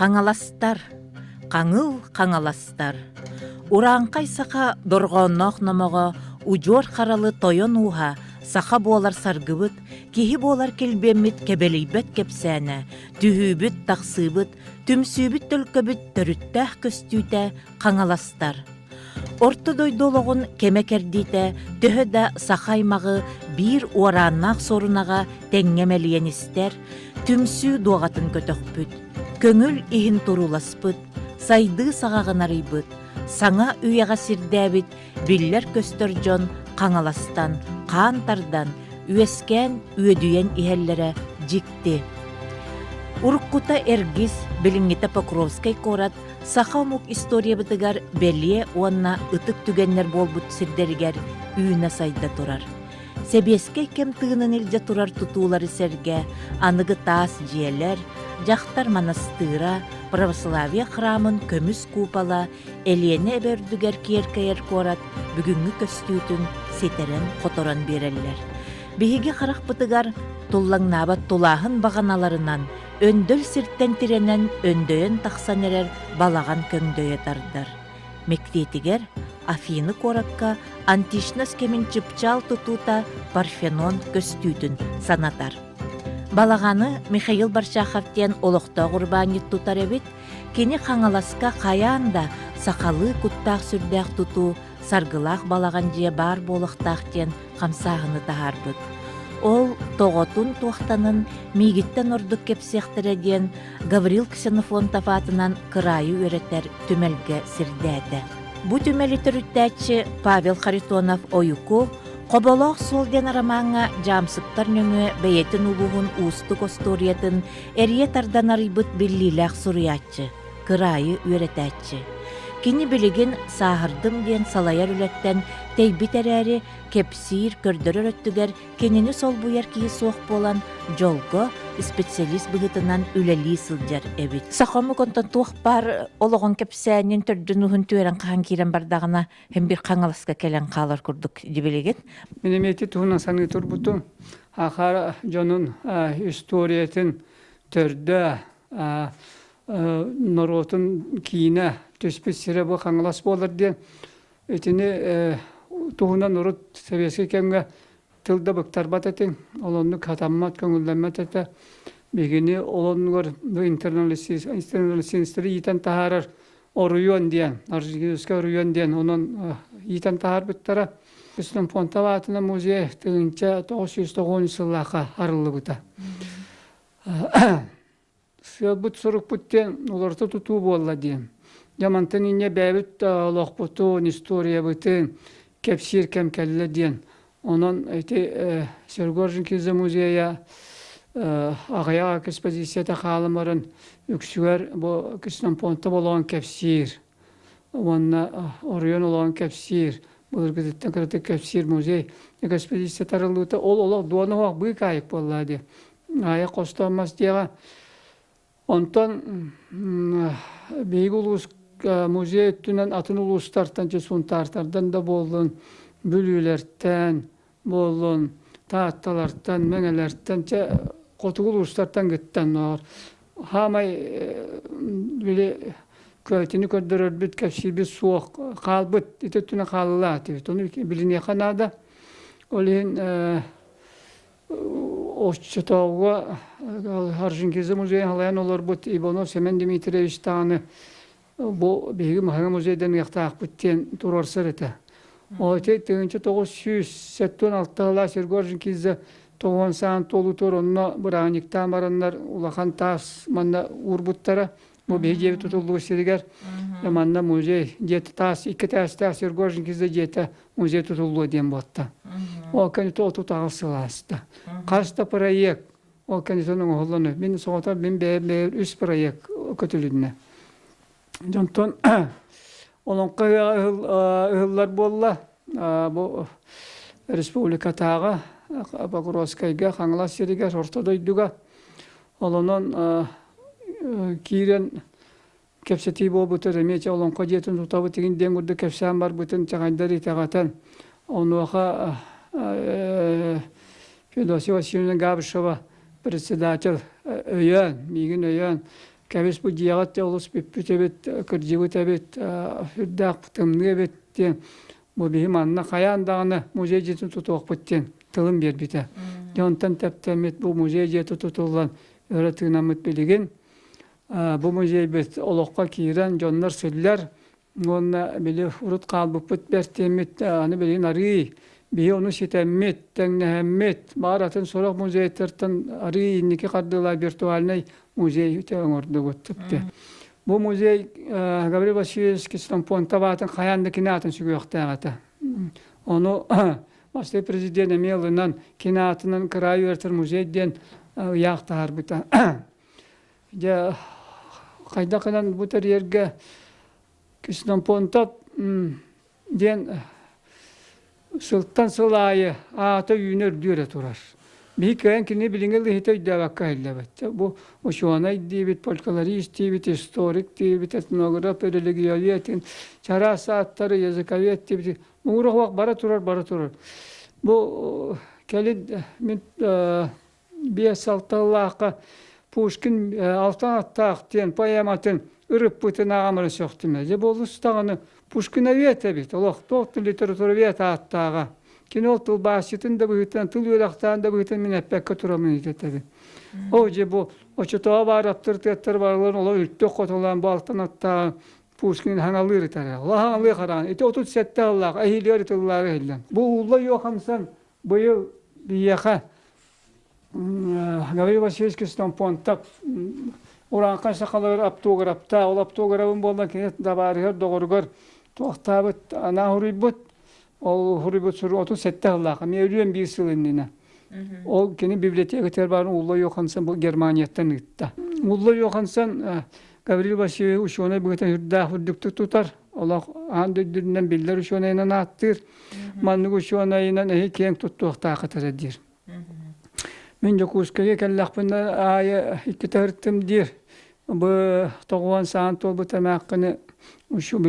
Хаҥаластар, хаҥыл хаҥаластар, урааҥхай саха дорҕоонноох номоҕо удьуор харалы тойон ууһа саха буолар саргыбыт, киһи буолар килбиэммит кэбэлийбэт кэпсээнэ, түһүүбүт-тахсыыбыт, түмсүүбүт төлкөбүт төрүттээх көстүүтэ хаҥаластар. Орто дойду олоҕун кэмэ кэрдиитэ төһө да саха аймаҕы биир уорааннаах суорунаҕа тэҥҥэ мэлийэн истэр, түмсүү дуоҕатын көтөхпүт, көҥүл иһин турууласпыт, сайдыы саҕаҕын арыйбыт, саҥа үйэҕэ сирдээбит биллэр-көстөр дьон Хаҥаластан хаан тардан, үөскээн үөдүйэн иһэллэрэ дьикти. Уруккута Эргис, билиҥҥитэ Покровскай куорат саха омук историябытыгар бэлиэ уонна ытык түгэннэр буолбут сирдэригэр үүнэ-сайда турар. Сэбиэскэй кэм тыынын илдьэ турар тутуулары сэргэ аныгы таас дьиэлэр, дьахтар манастыыра, православие храмын көмүс купола, Элиэнэ эбэ үрдүгэр киэркэйэр куорат бүгүҥҥү көстүүтүн ситэрэн-хоторон биэрэллэр. Биһиги харахпытыгар туллаҥнаабат тулааһын баҕаналарынан Өндөл сиртэн тирэнэн өндөйөн тахсан эрэр балаҕан көҥдөйө тардар. Мэктиэтигэр Афины куоракка античность кэмин чыпчаал тутуута Парфенон көстүүтүн санатар. Балаҕаны Михаил Барчахов диэн олохтоох урбаанньыт тутар эбит. Кини Хаҥаласка хайаан да сахалыы куттаах-сүрдээх тутуу саргылаах балаҕан дьиэ баар буолуохтаах диэн хамсааһыны таһаарбыт. Ол тоҕотун туохтанын миигиттэн ордук кэпсиэхтэрэ диэн Гаврил Ксенофонтов аатынан кыраайы үөрэтэр түмэлгэ сирдээтэ. Бу түмэли төрүттээччи Павел Харитонов Ойуку Хоболоох суол диэн арамааҥҥа дьаамсыктар нөҥүө бэйэтин улууһун уустук остуоруйатын эрийэ тардан арыйбыт биллиилээх суруйааччы. кыраайы үөрэтээччи. Кини билигин сааһырдым диэн салайар үлэттэн тэйбит эрээри, кэпсиир, көрдөрөр өттүгэр кинини солбуйар киһи суох буолан, дьолго специалист быһыытынан үлэлии сылдьар эбит. Саха омук онтон туох баар олоҕун кэпсээнин төрдүн уһун түөрэн хаһан киирэн бардаҕына, һин бир Хаҥаласка кэлэн хаалар курдук дибилигин. Мин эмиэ ити туһунан саныы турбутум. Ахара дьонун историятын төрдө норуотун киинэ түспүт сирэ бу Хаҥалас буолар диэн итини туһунан урут сэбиэскэй кэмҥэ тыл да быктарбат этиҥ, ол оннук хатаммат, көҥүллэммэт этэ. Биһигини ол оннугар интерналистары иитэн таһаарар оруйуон диэн, Орджоникидзевскай оруйуон диэн онон иитэн таһаарбыттара. Ксенофонтов аатынан музей 1990 сыллаахха арыллыбыта. Сыалбыт-сорукпут диэн уларыта тутуу буолла диэн. Дьэ мантан инньэ бэйэбит олохпутун, историябытын кэпсиир кэм кэллэ диэн. Онон ити Серго Орджоникидзе музейа аҕыйах экспозицията хаалан баран үксүгэр бу Ксенофонтов олоҕун кэпсиир уонна оройуон олоҕун кэпсиир былыргытыттан кыратык кэпсиир музей экспозиция тарыллыыта ол олох дуона суох быыкаайык буолла диэн Аайа хостоон мас диэҕэ. Онтон биһиги улуус музей өттүнэн атын улуустартан, дьэ Сунтаартардан да буоллун, Бүлүүлэртэн буоллун, Таатталартан, Мэҥэлэртэн, чэ хотугу улуустартан кыттан оор. Хаамай били көөтүнү көрдөрөрбүт, кэпсиирбит суох хаалбыт, ити өттүнэн хааллаа этибит. Ону билиниэххэ наада. Ол иһин Оччотооҕуга Орджоникидзе музейын халайан олорбут Иванов Семен Дмитриевич даҕаны бу биһиги Маһаҥа музейдан ыахтаахпыт диэн туруорсар этэ. Ол ити 1976 сыллаах Серго Орджоникидзе тоҕуон саан туолуутугар онно бырааһынньыктаан бараннар улахан таас манна уурбуттара. Бу биһи дьиэбит тутуллубут сиригэр манна музей дьиэтэ таас икки этээстээх Серго Орджоникидзе дьиэтэ музей тутуллуо диэн буотта. Ол кэнниттэн 38 сыл ааста. Хас да проект ол кэнниттэн оҥоһуллан мин соҕотох мин бэйэм бэйэм үс проект көтүлүннэ. Дьонтон олоҥхо ыһыаҕа ыһыллар буолла. Бу республикатааҕы Покровскайга, Хаҥалас сиригэр, Орто дойдуга. Олонон киирэн кэпсэтии буолбута эмиэ чэ олоҥхо дьиэтин тутабыт игин диэн курдук кэпсээн барбытын чаҕайдар итэҕэтэн онуоха Федосия Васильевна Габышева председатель өйөөн миигин өйөөн. Кэбис бу дьиэҕит олус бүппүт эбит, кырдьыбыт эбит, сүрдээх тымныы эбит диэн бу биһи манна хайаан даҕаны музей дьиэтин тутуохпут диэн тылын биэрбитэ. Дьэ онтон тэптэммит бу музей дьиэтэ тутуллан өрө тыынаммыт билигин бу музейбыт олоххо киирэн дьоннор сыллар уонна били урут хаалбыппыт бэртиэммит аны билигин арыый биһи ону ситэммит, тэҥнэһэммит, баар атын сорох музейтартан арыый инники хардыылаах виртуальнай музей оҥордубут типти. Бу музей Гаврил Васильевич Ксенофонтов аатын хайаан да кини аатын сүгүөхтээх этэ. Ону Бастакы президент эмиэ ылынан кини аатынан кыраайы үөрэтэр музей диэн ыйаах таһаарбыта. Дьэ, хайдах гынан бу тэрийэргэ Ксенофонтов диэн сылтан сыл аайы аата үүнэ үрдүү эрэ турар. Биһи кыайан кини билиҥҥи лыһыта өйдөөбөккө иһиллэбит. Бу учуонай диибит, фольклорист диибит, историк диибит, этнограф, религиовед, чараас ааттары, языковед диибит. Муҥура бара турар, бара турар. Бу кэлин мин 5-6 сыллаахха Пушкин Алтан аттаах диэн поэматын ырыппытын аҕам эрэ сөхтүмэ. Дьэ буолус даҕаны Пушкиновед эбит, олохтоох литературовед ааттааҕа. Кини ол тылбаасчытын да быһыытынан, тыл үөрэхтээн да быһыытынан мин эппэккэ тураммын итэтэбин. Оо, дьэ бу оччотооҕу баар аптарытыаттар барыларын олох үлтү хотулаан бу алтан аттааҕы Пушкин хаҥалыыр ытара. Ола хаҥалыы хараан. Ити 37 сыллаах эһиилигэр ытыллаары иһиллэн. Бу Улла Йоханссон быйыл биһиэхэ Гаврил Васильевич Ксенофонтов урааҥхай сахалар автографтаах, ол автограбын буолла кини табаарыһар доҕоругар туохтаабыт анаа хуруйбут, ол хуруйбут сурук 37 сыллаах, эмиэ өлүөн биир сыл иннинэ. Ол кини библиотекатыгар баарын Улла Йоханссон бу Германияттан ыытта. Улла Йоханссон Гаврил Васильевич учуонай быһыытынан үрдээх үрдүктүк тутар, олох аан дойдунан биллэр учуонайынан ааттыыр. Маннык учуонайынан эһи киэҥ туттуохтааххыт эрэ диир. Мин Дьокуускайга кэллэхпинэ аайы иккитэ ырыттым диир. Бу тоҕуон саан туолбут эмээххини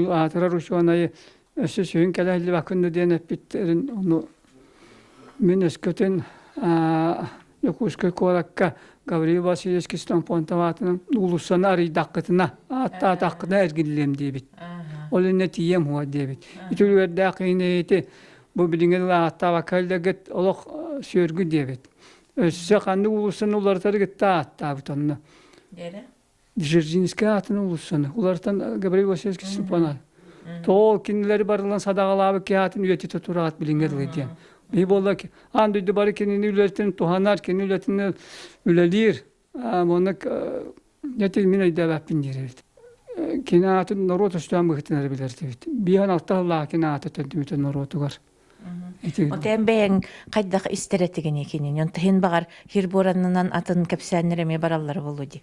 аатырар учуонайы өссө сүһүн кэлэ сылдьыбаккын да диэн эппиттэрин ону мин өскөтүн Дьокуускай куоракка Гаврил Васильевич Ксенофонтов аатынан уулуссаны арыйдаххытына, ааттаатаххытына эргиллиэм диэбит. Ол иннэ тиийиэм уһуо диэбит. Ити үлүгэрдээх киһини ити бу билиҥҥи ааттаабакка илдэгит олох сүөргү диэбит. Өссө ханнык уулуссаны уларытары кытта ааттаабыт онно. Дзержинскэй аатын уулуссаны уларытан Гаврил Васильевич Ксенофонов. Тоол кинилэри барылан садаҕалаабыт киһи аатын үйэтитэ тураат билиҥҥэ дылы диэн. Биһи буолла аан дойду бары кинини үлэтин туһанар, кини үлэтин үлэлиир. Онно Дьэ мин өйдөөбөппүн диир эбит. Кини аатын норуот өстөөн быһыытынан эрэ билэр этибит. Биһан алта сыллаах кини аата төннүбүтэ норуотугар. Отен бэйэҥ хайдах истэр этигини кинини? Онтон баҕар хир буоранынан атын кэпсээннэр эмиэ бараллара буолуо дии.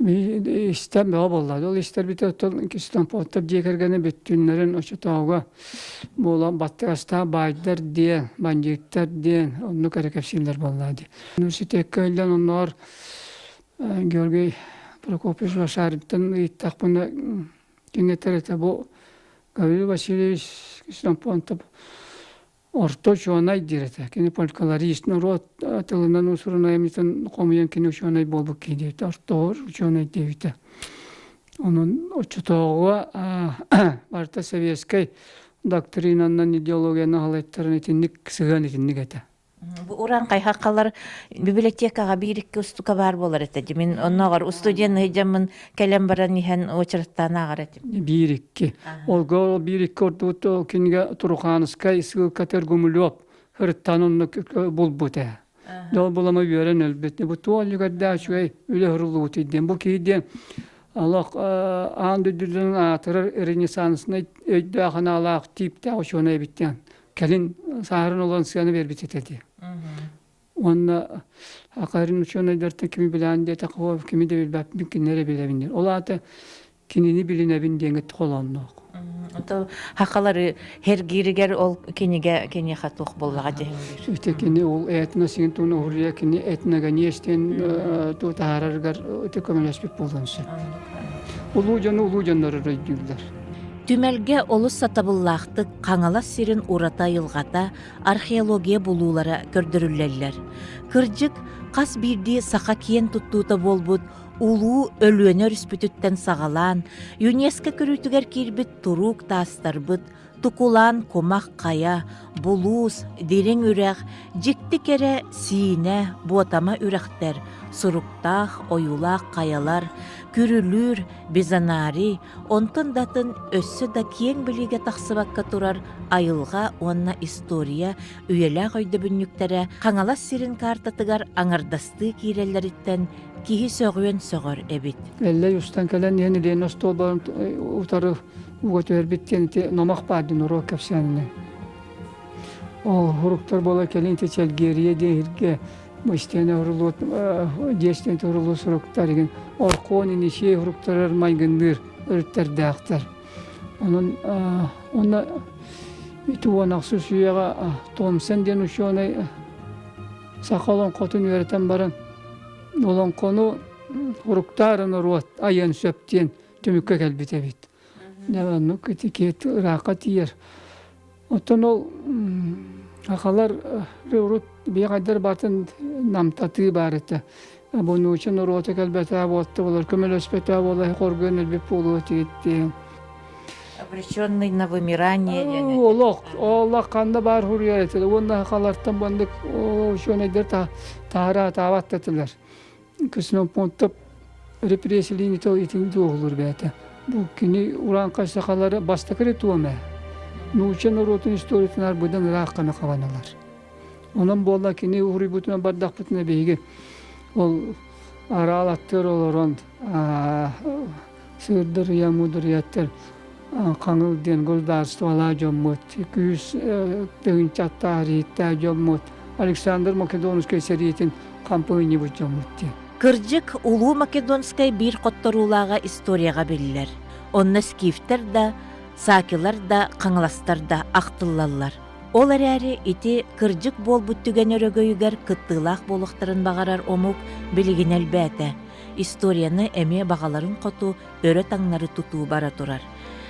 Истэн бөҕө буолла. Ол истэрбит оттон Ксенофонтов дьиэ кэргэнэ бүттүннэрин оччотооҕуга буолан баттыгастаах баайдар диэн, бандьыыттар диэн оннук эрэ кэпсииллэр буолла дии. Университекка иллэн онноор Георгий Прокопьевич Лошариттан ыйыттахпына кини этэр этэ бу Гаврил Васильевич Ксенофонтов орто учуонай диир этэ. Кини фольклорист, норуот тылынан уус-уран айымньытын хомуйан кини учуонай буолбут киһи диэбитэ. Орто учуонай диэбитэ. Онон оччотооҕуга барыта советскай доктринанан идеологиянан халайтаран итинник сыһыан итинник этэ. Бу уран хайхаххалар библиотекаҕа биир-икки устука баар буолар этэ дии. Мин оннооҕор устудьуон сылдьаммын кэлэн баран иһэн уочараттаан ааҕар этим. Биир-икки. Олго биир-икки ордубут ол кинигэ Туруханыскай ссылкатыгар Гумилев ырыттаан онно булбут ээ. Ол булама үөрэн өлбүт. Бу туох үлүгэрдээх үчүгэй үлэ уһуруллубут диэн. Бу киһи диэн олох аан дойдунан аатырар ренессанснай өйдөөх-санаалаах тииптээх учуонай эбит диэн кэлин сааһыран олорон сыана биэрбит этэ дии. Уонна акарын учуонайдартан кими билээн диэтэххэ кими да билбэппин кинилэри билэбин диэн. Ол аата кинини билинэбин диэҥҥэ холоонноох. Ото хахалары хергииригэр ол кинигэ киниэхэ туох буоллаҕа дьиһиҥ Ити кини ол этносин туна уһуруйа кини этногенез диэн туу таһаарарыгар ити көмөлөспүт буолуон сөп. Улуу дьону улуу дьоннор өйдүүллэр. Түмэлгэ олус сатабыллаахтык Хаҥалас сирин ураты айылҕата, археология булуулара көрдөрүллэллэр. Кырдьык, хас биирдии саха киэн туттуута буолбут Улуу Өлүөнэ өрүспүтүттэн саҕалаан, ЮНЕСКО көрүүтүгэр киирбит туруук таастарбыт, тукулаан кумах хайа, булуус, дириҥ үрэх, дьикти кэрэ Сиинэ, Буотама үрэхтэр, суруктаах, ойуулаах хайалар, күрүлүүр, бизонарий, онтон да атын өссө да киэҥ билиигэ тахсыбакка турар айылҕа уонна история үйэлээх өйдөбүнньүктэрэ Хаҥалас сирин каартатыгар аҥардастыы киирэллэриттэн киһи сөҕүөн сөҕөр эбит. Эллэй устан кэлэн иһэн Елена остуолбарын утары уга түһэрбит диэн ити номох баар диэн уруок кэпсээнинэн. Ол уруктар буола кэлин ити Чэлгиэрийэ диэн иһиргэ истиэнэ урулуот дьиэстэн турулуу суруктар игин Оркуон Инисиэй уруктарар майгынныыр өрүттэрдээхтэр. Онон онно ити уон ахсыс үйэҕэ Томсен диэн учуонай саха олоҥхотун үөрэтэн баран олоҥхону уруктаары норуот айыан сөп диэн түмүккэ кэлбит эбит. Оннук ити киһи ыраахха тиийэр. Оттон ол сахалар урут биэҕайдар батын намтатыы баар этэ. Бу нууча норуота кэлбэтэ буолта болар көмөлөспөтө буола хоргуйан өлбүт буолуо тигиттиэн. Обреченный на вымирание диэн. Олох, олох ханна баар хуруйар этилэр. Уонна сахалартан баннык учуонайдар таһара атаабат этилэр. Ксенофонтов репрессилиини итин туоһулуур бэйэтэ. Бу кини урааҥхай сахалары бастакы эрэ туома нуучча норуотун историятын арбыдан ыраах гына хабаналар. Онон буолла кини уһуруйбутунан бардахпытына биһиги ол араал аттыгар олорон сыырдарыйа мудруйаттар хаҥыл диэн государстволаа дьоммут күүс тыһыынчаттаах иһиттээх дьоммут Александр Македонскай сэриитин хампыһынньыбыт дьоммут диэн. Кырдьык, Улуу Македонскай биир хотторуулааҕа историяҕа биллэр. Онно скифтэр да, саакилар да, хаҥаластар да ахтыллаллар. Ол эрээри ити кырдьык буолбут түгэн өрөгөйүгэр кыттыылаах буолуохтарын баҕарар омук билигин элбээтэ. Историяны эмиэ баҕаларын хоту өрө-таҥнары тутуу бара турар.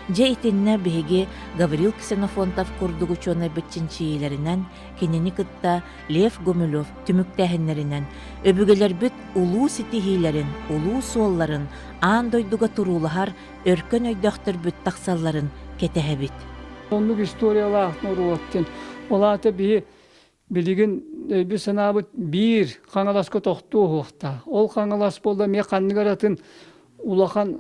Дьэ итиннэ биһиги Гаврил Ксенофонтов курдук учуонайбыт чинчийиилэринэн, кинини кытта Лев Гумилев түмүктээһиннэринэн өбүгэлэрбит улуу ситиһиилэрин, улуу суолларын аан дойдуга туруулаһар өркөн өйдөөхтөрбүт тахсалларын кэтэһэбит. Оннук историялаах норуот диэн. Ол аата биһи билигин өйбүт-санаабыт биир Хаҥаласка тохтуо уһуохтаах. Ол Хаҥалас буолла эмиэ ханнык эрэ атын улахан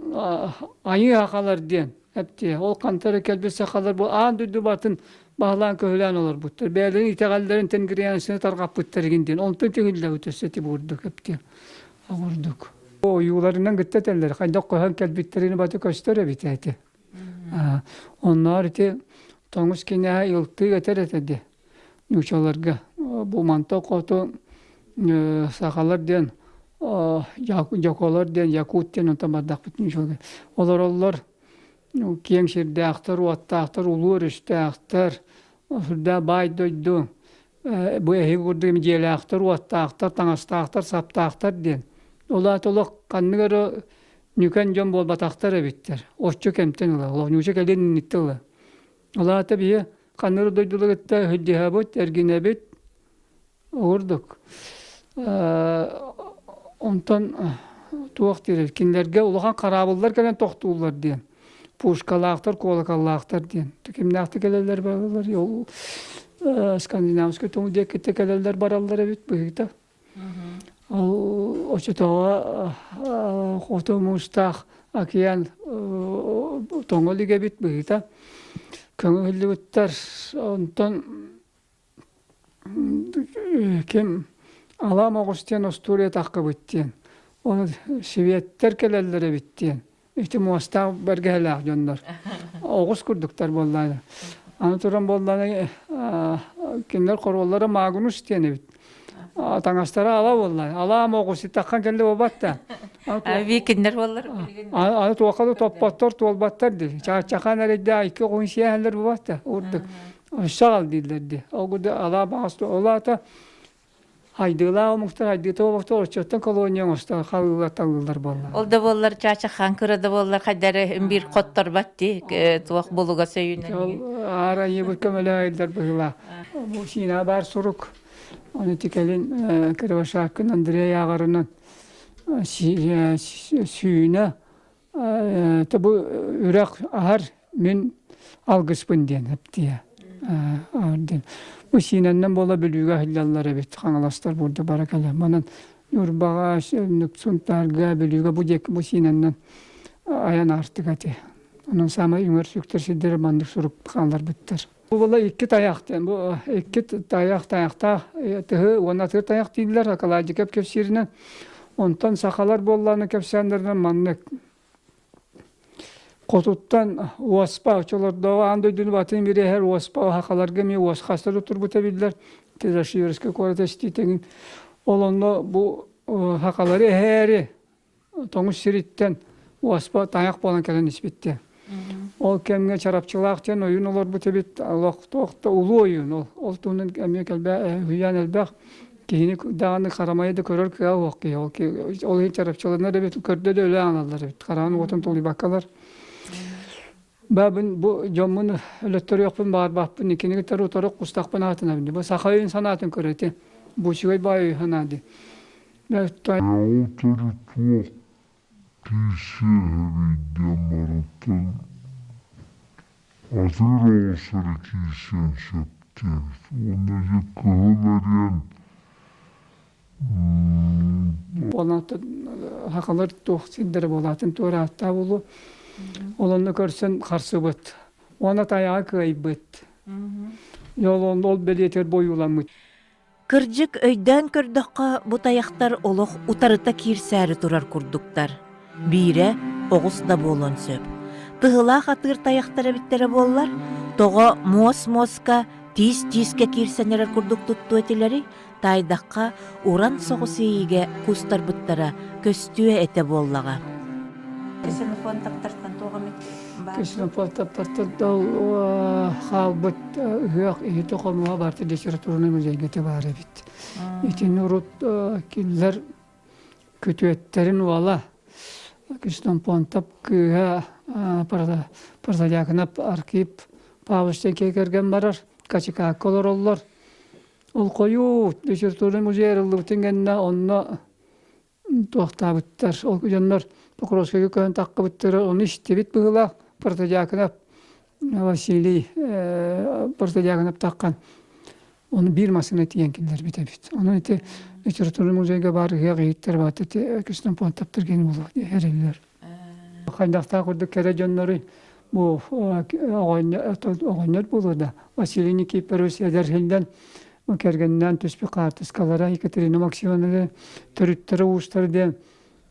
айыы сахалар диэн эптиэ. Ол ханта эрэ кэлбит сахалар бу аан дойду батын баһылаан көһүлээн олорбуттар. Бэйэлэрин итэҕэллэрин тенгрианствоны тарҕаппыттар игин диэн. Онтон тиһиллэбит өссө ити бурдук эптиэ. Оҕурдук. Ойууларынан кытта этэллэр. Хайдах көһөн кэлбиттэрин баты көстөр эбит эти. Онноор ити тоҥус кинээһэ илтыы этэр этэ ди. Нуучаларга бу манта хоту сахалар диэн дьоколор диэн якут диэн онтон бардахпыт нуучаларга олороллор киэҥ сирдээхтэр уоттаахтар улуу өрүстээхтэр сүрдээх баай дойду бу эһиги курдук дьиэлээхтэр уоттаахтар таҥастаахтар саптаахтар диэн ол аата олох ханнык эрэ ньүкэн дьон буолбатахтар эбиттэр оччо кэмтэн ыла олох нууча кэлин инниттэн ыла Ол аата биһи ханнык дойдуларыттан сылдьыһабыт, эргинэбит курдук. Онтон туох диир кинилэргэ улахан хараабыллар кэлэн тохтууллар диэн. Пушкалаахтар, куолакаллаахтар диэн. Кимнээхтик кэлэллэр бараллар, ол скандинавскай тоҥ диэкиттэ кэлэллэр бараллар эбит быһыыта. Ол оччотооҕу хоту муустаах океан тоҥо илик эбит быһыыта. Көҥүллүбүттэр. Онтон ким Алаам оҕус диэн остуоруйа таххыбыт диэн. Ону шведтэр кэлэллэр эбит диэн. Ити муостаах бэргэһэлээх дьоннор. Оҕус курдуктар буоллаҕына. Аны туран буоллаҕына кинилэр хоруоллара Магнус диэн эбит. Таҥастара ала буолла. Алаам оҕус итаххан кэллэ буолбат да. Викиндер буоллар. Аны туохха да топпоттор, туолбаттар дии. Чаачахан эрэйдээх икки оҕуһун сиэһэллэр буолбат да. Урдук. Өссө аҕал дииллэр дии. Ол курдук алаа баҕас ол аата Айдыылаах омуктар айдыыта омуктар оччоттон колония оҥостон халыылар талыылар буолла. Ол да буоллар чаача хаан кыра да буоллар хайдары биир хотторбат дии туох булуга сөйүнэн. Ол аар айыбыт көмөлөһөйдөр быһыылаах. Бу Сиина баар сурук. Оны тикэлин Кривошапкин Андрей ааҕарынан. Сүүнэ бу үрэх аһар мин алгыспын диэн эптиэ диэн. Бу Сиинэннэн буола Бүлүүгэ аһыллаллар эбит Хаҥаластар бурда бара кэлэ. Манан Ньурбаҕа, Сунтаарга, Бүлүүгэ бу диэки бу Сиинэннэн айан аартык ати. Онон саамай үҥэр сүктэр сирдэрэ маннык сурук хаалларбыттар. Бу була икки тайах диэн. Бу икки тайах тайахтаах тыһы уонна атыыр тайах дииллэр Акаладиков кэпсииринэн. Онтон сахалар буоллааны кэпсээннэринэн маннык хотуттан уоспа оччолордооҕу аан дойдуну батын бириэһэр уоспа сахаларга эмиэ уосхастары турбута биллэр Тезашиверскай куорат эстиитэгин ол онно бу сахалары эһээри тоҥус сириттэн уоспа тайах буолан кэлэн испиттэр. Ол кэмҥэ Чарапчылаах диэн ойуун олорбут эбит, олохтоох да улуу ойуун. Ол, ол туһунан эмиэ кэлбэ үһүйээн элбэх. Киһини даҕаны харамайы да көрөр кыаҕа суох киһи. Ол, ол иһин чарапчыланар эбит, көрдө да өлө аналлар эбит. Хараҕын уотун тулуйбаккалар. Бабын бу дьоммун өлөттөрүөхпүн баҕарбаппын, иккини кытары утары кустахпын аатынабын. Бу саха өйүн санаатын көрө ити. Бу үчүгэй баай өй санаа дии. Ол төрүт туох киирсиэһэбий диэн барыттан атыыр оҕус эрэ киирсиэн сөп диэбит. Уонна дьэ кыһыл эриэн Онон сахалар туох сирдэрэ буолаатын туорааттаа буолуо. Ол онно көрсөн харсыбыт. Уонна тайаҕа кыайбыт. Ол ол бэлиэтигэр бойууламмыт. Кырдьык, өйдөөн көрдөххө, бу тайахтар олох утарыта киирсээри турар курдуктар. Биирэ оҕус да буолуон сөп. Тыһылаах атыыр тайахтар эбиттэрэ буоллар, тоҕо муос-муоска, тиис-тиискэ киирсэн эрэр курдук туттуо этилэрий, таайдахха, уран соҕус иэйиигэ куустарбыттара көстүө этэ буоллаҕа. Ксенофонтовтартан туох эмит Ксенофонтовтартан хаалбыт ыһыах иһитэ-хомуоһа барыта литературнай музейга баар эбит. Итини урут кинилэр күтүөттэрин уола Ксенофонтов кыыһа Протодьяконов Архип Павлович диэн кэргэн барар, Качикаакка олороллор. Ол хойуу литературнай музей арыллыбытын кэннэ онно туохтаабыттар. Ол дьоннор Покровскайга көһөн таххыбыттара, ону истибит быһыылаах Протодьяконов Василий Протодьяконов таххан ону биир массыына тиийэн киллэрбит эбит. Онон ити литературнай музейга баар ыһыах иһиттэр баат ити Ксенофонтовтар кини буолуо эрэллэр. Хайдахтаах курдук кэрэ дьонноруй бу оҕонньор буолуо да Василий Никифорович эдэр сылдьан кэргэнинээн түспүт хаартыскалара Екатерина Максимовна төрүттэрэ уустара диэн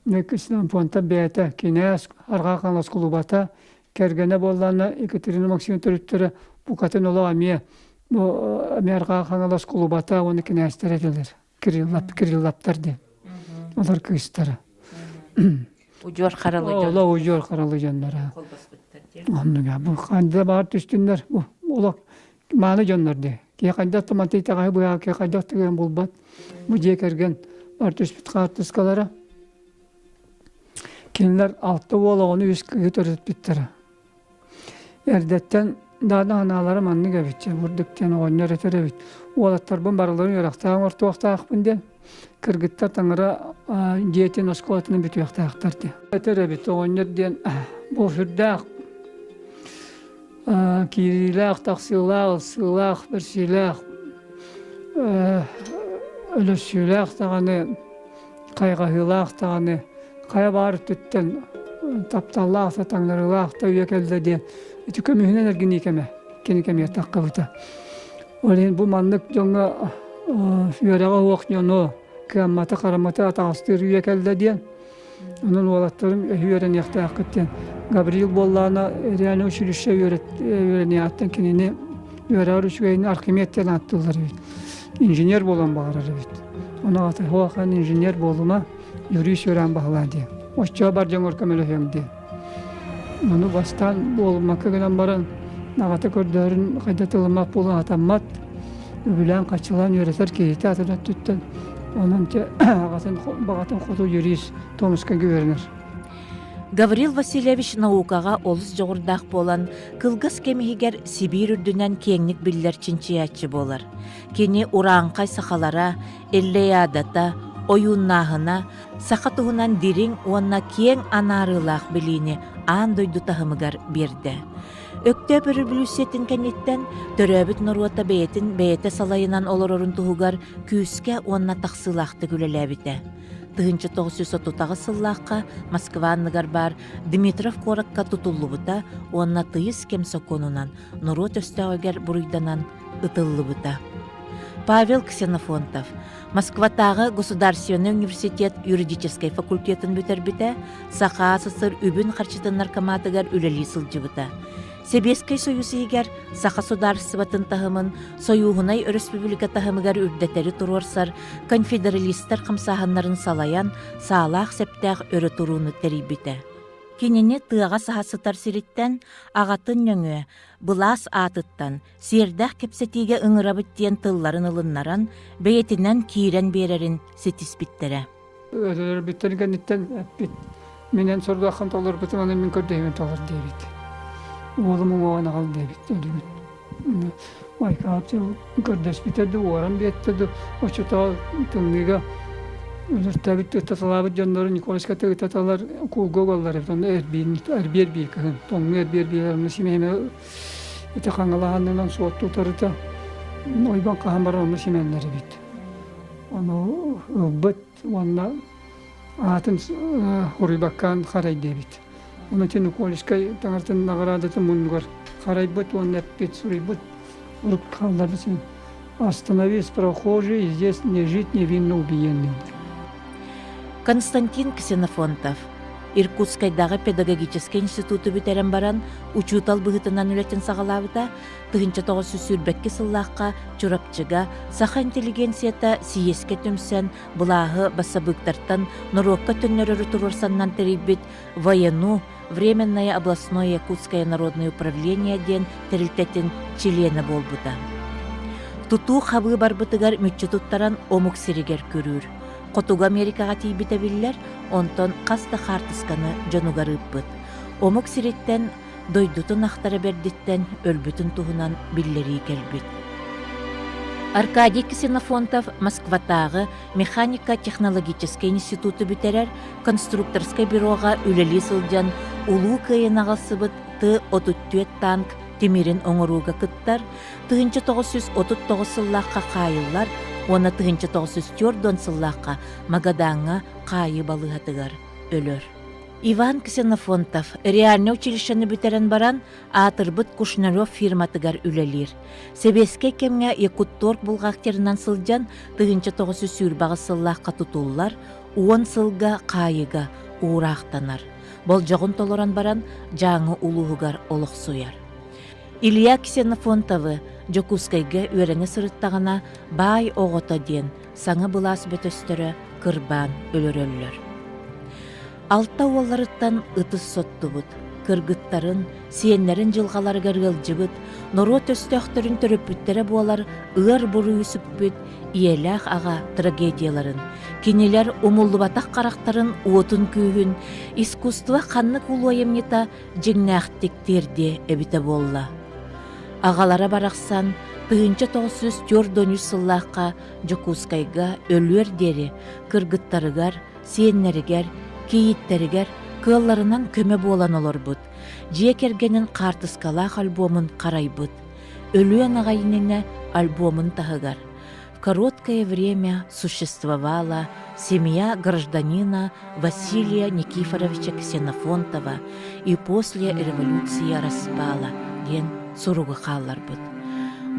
Ксенофонтов бэйэтэ кинээс Арҕаа Хаҥалас кулубата кэргэнэ буоллаҕына Екатерина Максимовна төрүттэрэ букатын олох эмиэ бу эмиэ Арҕаа Хаҥалас кулубата уонна кинээстэрэ этилэр Кириллап Кириллаптар диэн олор кыыстара Удьуор харалы дьон. Оло удьуор харалы дьоннора. Оннуга бу ханда баар түстүннэр бу олох мааны дьоннор дии. Киһи хайдах да манты итэҕэһи быһаа киһи хайдах да булбат. Бу дьиэ кэргэн бар түспүт хаартыскалара. Кинилэр алта уол оҕону үс кыыһы төрөппүттэрэ. Эрдэттэн даана санаалара маннык эбит, дьэ бурдук диэн оҕонньор этэр эбит. Уолаттарбын барыларын үөрэхтээх оҥортуохтаахпын диэн, кыргыттар таҥара дьиэтин оскуолатынан бүтүөхтээхтэр диэн. Этэр эбит оҕонньор диэн бу сүрдээх киириилээх, тахсыылаах, ылсыылаах, бэрсиилээх, өлөрсүүлээх даҕаны хайҕаһыылаах даҕаны хайа баар өттүттэн тапталлаах да таҥнарыылаах да үйэ кэллэ диэн ити көмүһүнэн эргинии кэмэ кини кэмигэр таххыбыта. Ол иһин бу маннык дьоҥҥо үөрэҕэ суох дьону кыамматы харамматы атаҕастыыр үйэ кэллэ диэн онон уолаттарым өһү үөрэниэхтээххит диэн Гаврил буоллаҕына реально училище үөрэниэҕиттэн кинини үөрэҕэр үчүгэйин Архимед диэн ааттыыллар эбит. Инженер буолан баҕарар эбит. Ону аҕата «Хоахан инженер буолума, юрист үөрэҕин баһылаа» диэн. Оччоҕо бар дьоҥҥор көмөлөһүөҥ диэн. Ону бастаан буолуммакка гынан баран, аҕата көрдөһөрүн хайда тылыммат буолан атаммат, үбүлээн-хаччылаан үөрэтэр киһитэ атын өттүттэн. Онон аҕатын баҕатын хоту юрист Томскайга үөрэнэр. Гаврил Васильевич наукаҕа олус дьоҕурдаах буолан, кылгас кэм иһигэр Сибиир үрдүнэн киэҥник биллэр чинчийээччи буолар. Кини урааҥхай сахалара, Эллэйаадата, ойууннааһына саха туһунан дириҥ уонна киэҥ анаарыылаах билиини аан дойду таһымыгар биэрдэ. Өктөөп өрөбүлүүссүйэтин кэнниттэн төрөөбүт норуота бэйэтин бэйэтэ салайынан олорорун туһугар күүскэ уонна тахсыылаахтык үлэлээбитэ. 1938 сыллаахха Москва анныгар баар Дмитров куоракка тутуллубута уонна тыйыс кэм сокуонунан норуот өстөөҕүгэр буруйданан ытыллыбыта. Павел Ксенофонтов Москватааҕы государственнай университет юридическай факультетын бүтэрбитэ, Саха СССР үбүн-харчытын наркоматыгар үлэлии сылдьыбыта. Сэбиэскэй Союз иһигэр Саха судаарыстыбатын таһымын Сойууһунай өрөспүүбүлүкэ таһымыгар үрдэтэри туруорсар конфедералистар хамсааһыннарын салайан, саалаах-сэптээх өрө турууну тэрийбитэ. Кинини тыаҕа саһа сытар сириттэн аҕатын нөҥүө былаас аатыттан сиэрдээх кэпсэтиигэ ыҥырабыт диэн тылларын ылыннаран, бэйэтинэн киирэн биэрэрин ситиспиттэрэ. Өлөрбүттэрин кэнниттэн эппит, мин эн сордооххун толорбутум, аны мин көрдөһүүбүн толор диэбит. Уолум уҥуоҕун аҕал диэбит, өлүгүт. Майкаапчы көрдөспүтэ да, уоран биэттэ да, оччотооҕу тымныыга өлөртөөбүт ытаталаабыт дьоннору Никольска ытаталар куулга угаллар эбит, онно эрбиин эрбиэр биир кыһын, тоҥнуу эрбиэр биир, онно симэһимэ Ити хаҥалаһанынан суотту утарыта ойбон хаһан баран онно симэллэр эбит. Ону ылбыт уонна аатын хоруйбаккаан харай диэбит. Ону ити Никольскай таҥаратын наҕараадатын муннугар харайбыт уонна эппит, суруйбут урут хаалларбыт Остановись, прохожий, здесь не жить невинно убиенный. Константин Ксенофонтов Иркутскайдааҕы педагогическай институту бүтэрэн баран, учуутал быһыытынан үлэтин саҕалаабыта. 1922 сыллаахха Чурапчыга саха интеллигенцията сийиэскэ түмсэн, былааһы бассабыыктартан норуокка төннөрөрү туруорсаннан тэрийбит Воену Временное областное Якутское народное управление диэн тэрилтэтин чилиэнэ буолбута. Тутуу хабыы барбытыгар мүччү туттаран омук сиригэр күрүүр. Хотугу Америкаҕа тиийбитэ биллэр, онтон хас да хаартысканы дьонугар ыыппыт. Омук сириттэн дойдутун ахтара бэрдиттэн өлбүтүн туһунан биллэрии кэлбит. Аркадий Ксенофонтов Москватааҕы механико-технологическай институту бүтэрэр конструкторскай бюроҕа үлэлии сылдьан Улуу Кыайыыны аҕалсыбыт Т-34 танк тимирин оҥорууга кыттар, 1939 сыллаахха хаайыллар уонна 1940 сыллаахха Магадаҥҥа хаайыы балыыһатыгар өлөр. Иван Ксенофонтов реальнай училищены бүтэрэн баран аатырбыт Кушнарев фирматыгар үлэлиир. Сэбиэскэй кэмҥэ Якутторг бухгалтерынан сылдьан 1928 сыллаахха тутуллар, уон сылга хаайыыга уураахтанар. Болдьоҕун толорон баран Дьааҥы улууһугар олохсуйар. Илья Ксенофонтовы Дьокуускайга үөрэнэ сырыттаҕына баай оҕото диэн саҥа былаас бөтөстөрө кырбаан өлөрөллөр. Алта уолларыттан ытыс соттубут, кыргыттарын, сиэннэрин дьылҕаларыгар ыалдьыбыт, норуот өстөөхтөрүн төрөппүттэрэ буолар ыар буруйу сүкпүт ийэлээх аҕа трагедияларын, кинилэр умуллубатах харахтарын уотун күүһүн искусство ханнык улуу айымньыта дьиҥнээхтик тиэрдиэ эбитэ буолла. Аҕалара барахсан 1943 сыллаахха Дьокуускайга өлүөр диэри кыргыттарыгар, сиэннэригэр, кийииттэригэр кыалларынан көмө буолан олорбут, дьиэ кэргэнин хаартыскалаах альбомун харайбыт. Өлүөн аҕай иннинэ альбомун таһыгар В короткое время существовала семья гражданина Василия Никифоровича Ксенофонтова и после революции распала диэн суругу хаалларбыт.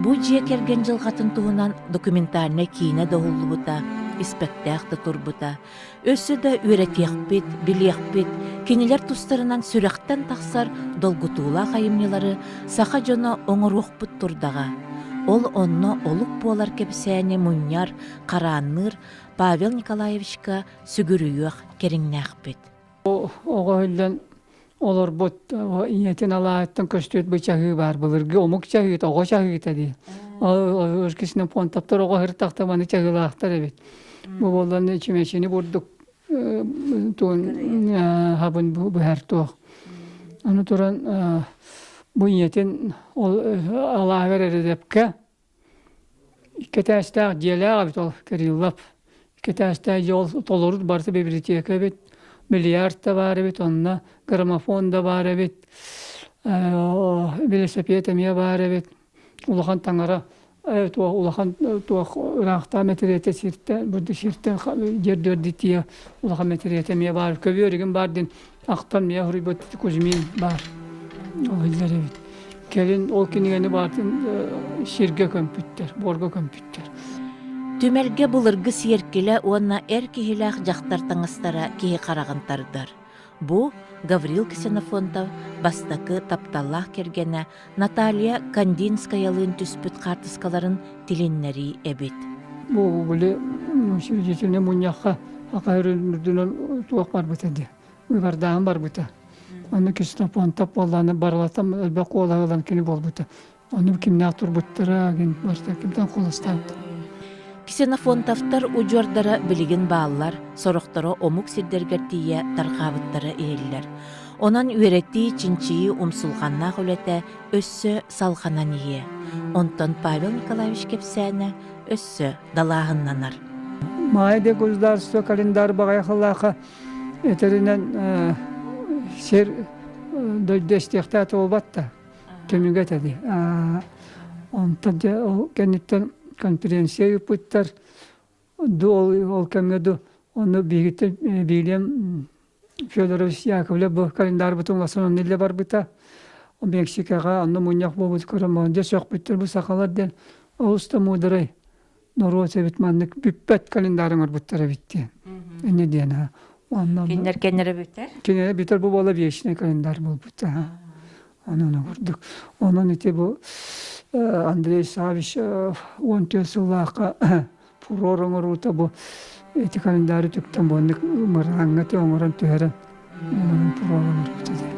Бу дьиэ кэргэн дьылҕатын туһунан документальнай киинэ да уһуллубута, испэктээх да турбута. Өссө да үөрэтиэхпит, билиэхпит, кинилэр тустарынан сүрэхтэн тахсар долгутуулаах айымньылары саха дьоно оҥоруохпут турдаҕа. Ол онно олук буолар кэпсээни мунньар, хараанныыр Павел Николаевичка сүгүрүйүөх кэриҥнээхпит. Оҕо иһиллэн олорбут ийэтин алааһыттан көстүбүт бу чаһыы баар былыргы омук чаһыыта, оҕо чаһыыта дии. Өркүсүнэн понтаптар оҕо сыртахта маны чаһыылаахтар эбит. Бу буоллан чүмэчини бурдук туон хабын быһар туох. Аны туран бу ийэтин ол алааһыгар эрэдэпкэ Икки этээстээх дьиэлээх эбит ол Кириллов. Китээстээх дьиэ ол толору барыта библиотека эбит, бильярд да баар эбит, онно граммофон да баар эбит, велосипед эмиэ баар эбит. Улахан таҥара туох улахан туох ыраахтаа мэтириэтэ сиртэн бу сиртэн дьэрдүөрдү тиийэ улахан мэтириэтэ эмиэ баар көбүөрүгүн баар диэн ахтан миэ суруйбут Кузьмин баар ол иһиллэр эбит кэлин ол кинигэни баатын сиргэ көмпүттэр буорга көмпүттэр Түмэлгэ былыргы сиэркилэ уонна эр киһилээх дьахтар таҥастара киһи хараҕын тардар. Бу Гаврил Ксенофонтов бастакы тапталлаах кэргэнэ Наталья Кандинскаялыын түспүт хаартыскаларын тилиннэрии эбит. Бу били учредительнай мунньахха аха үрдүнэн туох барбыта дии выбордааһын барбыта. Онно Ксенофонтов буоллааны барылатан элбэх куолаһы ылан кини буолбута. Ону кимнээх турбуттара, барыта кимтэн куоластаабыта. Ксенофонтовтар удьуордара билигин бааллар, сорохторо омук сирдэригэр тиийэ тарҕаабыттара иһиллэр. Онон үөрэтии, чинчийии умсулҕаннаах үлэтэ өссө салҕанан иһиэ. Онтон Павел Николаевич кэпсээнэ өссө далааһыннанар. Маайа де государство календарь баҕайахалаахха этэринэн сир дойду эстиэхтээх буолбат да түмүгэ этэ Онтон дьэ ол кэнниттэн конференция ыыппыттар ду ол, ол кэмҥэ ду ону биһигиттэн Вильям Федорович Яковлев бу календарбытын улахан онно илдьэ барбыта. Мексикаҕа онно мунньах буолбут көрөн дьэ сөхпүттэр бу сахалар диэн олус да муударай норуот эбит маннык бүппэт календарь оҥорбуттар эбит диэн. Инньэ диэн аа. Онно Кинилэр кэннэрэ бүтэр? Кинилэр бүтэр бу буола вечный календарь буолбут. Онон курдук. Онон ити бу Андрей Савич 14 сыллаахха фурор оҥоруута бу ити календары түктэн буоннук мырааҥҥа оҥорон түһэрэн фурор оҥорбута дии.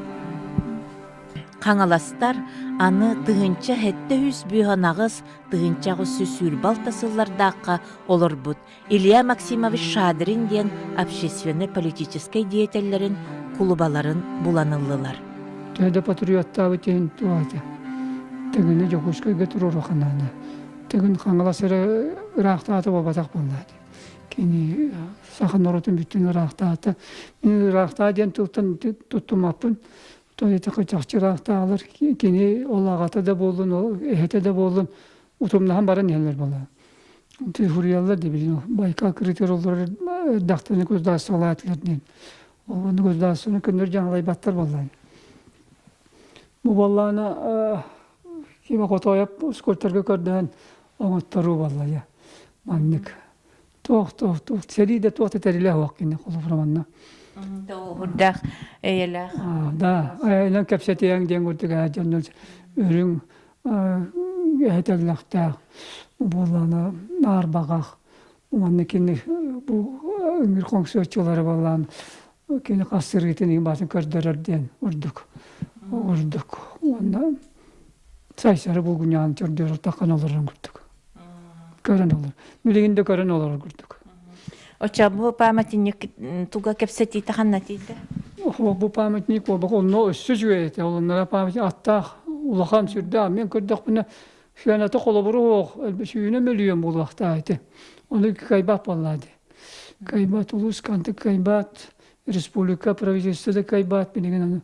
Хаҥаластар аны 1708 1826 сыллардаахха олорбут Илья Максимович Шадрин диэн общественнай-политическай деятеллэрин кулубаларын булан ыллылар. Төһө да патриоттаабыт иһин туоата. Тыгыны Дьокуускайга туруоруханаана. Тыгын Хаҥалас эрэ ыраахтаата буолбатах буоллаа дии. Кини саха норуотун бүттүүн ыраахтаата. Мин ыраахтаа диэн тылтан туттумаппын. То это чахчы ыраахтаалар кини ол аҕата да буоллун, ол эһэтэ да буоллун утумнаһан баран иһэллэр буолла. Суруйаллар дии билин Байкал кырыытыгар олорор эрдэхтэринэ государстволаатылар диэн. Ол государствоны көннөр дьаҥалайбаттар буоллаҕа. Бу буоллаҕына Кима Хотоойоп скульпторга көрдөһөн оҥотторуу буолла дьэ. Маннык туох туох туох сэрии да туох да тэрилэ суох кини холобура манна. Тоҕуһурдаах эйэлээх. Да, эйэлэн кэпсэтиэҥ диэн курдук ээ дьоннор үрүҥ эһэтэллэхтээх буоллаана аарбаҕах уонна кини бу ыҥыр хоҥсуоччулары буоллаан кини хас сырыытын иһин баатын көрдөрөр диэн ордук ордук уонна сайсары булгунньаҕын көрдөрөр таххан олорор курдук көрөн олор билигин да көрөн олорор курдук Оччо бу памятник туга кэпсэтиитэ ханна тиийдэ? Бу памятник буолбак онно өссө үчүгэй этэ. Олоннора памятник аттаах улахан сүрдээх. Мен көрдөхпүнэ сыаната холобуру суох, сүүнэ мөлүйүөн буолуохтаах этэ. Ону кыайбат буоллаа дии. Кыайбат улуус кантык кыайбат, республика правительство да кыайбат билигин аны.